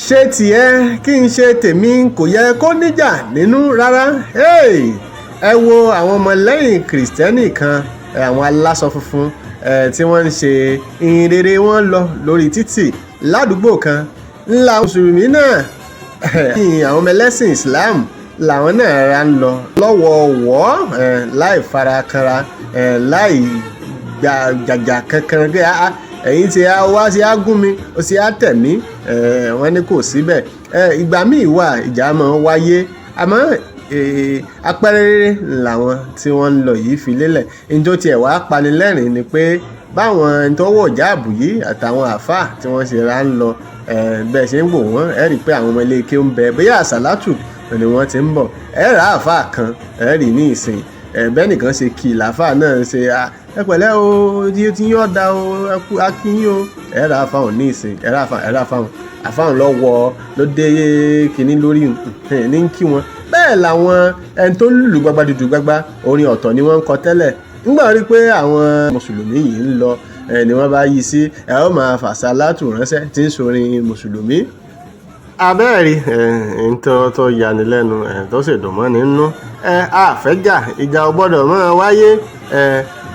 Ṣé tiẹ̀ kí n ṣe tèmi, kò yẹ kó níjà nínú rárá. Ẹ wo àwọn ọmọlẹ́yìn Kìrìsìtẹ́nì kan, àwọn aláṣọ funfun, tí wọ́n ń ṣe ìhìnrere wọn lọ lórí títì ládùúgbò kan ńlá. Mùsùlùmí náà, àwọn ọmọ ẹlẹ́sìn Islam làwọn náà ra ń lọ lọ́wọ́ọ̀wọ́, láì farakanra, láì jàjà kankan pé ẹ̀yin tí a wá sí á gún mi, ó sì á tẹ̀ mí. Wọ́n ní kò síbẹ̀. Ìgbà míì wà, ìjà máa ń wáyé, àmọ́ àpẹẹrẹ rere làwọn tí wọ́n ń lọ yìí fi lélẹ̀. Ní tó tiẹ̀ wá panilẹ́rìn ni pé báwọn tó wọ̀ jáàbù yìí àtàwọn àáfàá tí wọ́n ṣe ra ń lọ, bẹ́ẹ̀ ṣe ń wò wọ́n, ẹ rí i pé àwọn ọmọ ilé ike ń bẹ, bóyá àsàlátù ni wọ́n ti ń bọ̀. Ẹ rà àáfàá kan, ẹ rí ní ìsìn bẹ́ẹ̀ nìkan ṣe kì í làáfàá náà ṣe, "Ẹ pẹ̀lẹ́ o, tí yín ọ̀dà o, ẹ kú akínyín o." Ẹ rà àáfàá ní ìsìn, ẹ rà àáfàá, ẹ rà àáfàá, àáfàá lọ́wọ́ ló dé kínní lórí ní kí wọn. Bẹ́ẹ̀ làwọn ẹni tó lùlù gbagba dùdù gbagba, orin ọ̀tọ̀ ni wọ́n ń kọ tẹ́lẹ̀. Nígbà rí pé àwọn mùsùlùmí yìí ń lọ, ni wọ́n bá yí sí ẹ ó máa fàṣà látù ránṣẹ́ tí ń sorin mùsùlùmí. Abẹ́ẹ̀rí ẹ̀ tó yani lẹ́nu tó sì dùn mọ́ni nínú. Àfẹ́jà, ìjà ò gbọ́dọ̀ máa wáyé.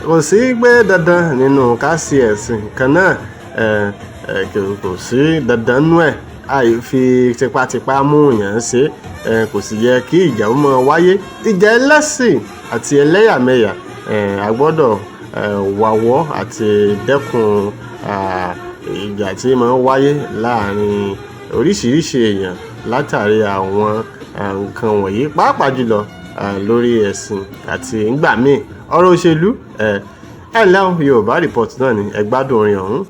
Kò sí pé dandan nínú ká sí ẹ̀sìn kan náà, kò sí dandan nú ẹ̀, àì fi tipátipá mú yàn ṣe. Kò sì yẹ kí ìjà ó máa wáyé, ìjà ẹlẹ́sìn àti ẹlẹ́yàmẹ̀yà. A gbọ́dọ̀ wáwọ́ àti dẹ́kun ìjà tí máa ń wáyé láàrin oríṣiríṣi èèyàn látàrí àwọn nǹkan wọ̀nyí, pàápàá jùlọ lórí ẹ̀sìn àti ńgbà míì ọ̀rọ̀ òṣèlú. Ẹ ǹlẹ́ o, Yorùbá Report náà ni ẹ gbádùn orin ọ̀hún.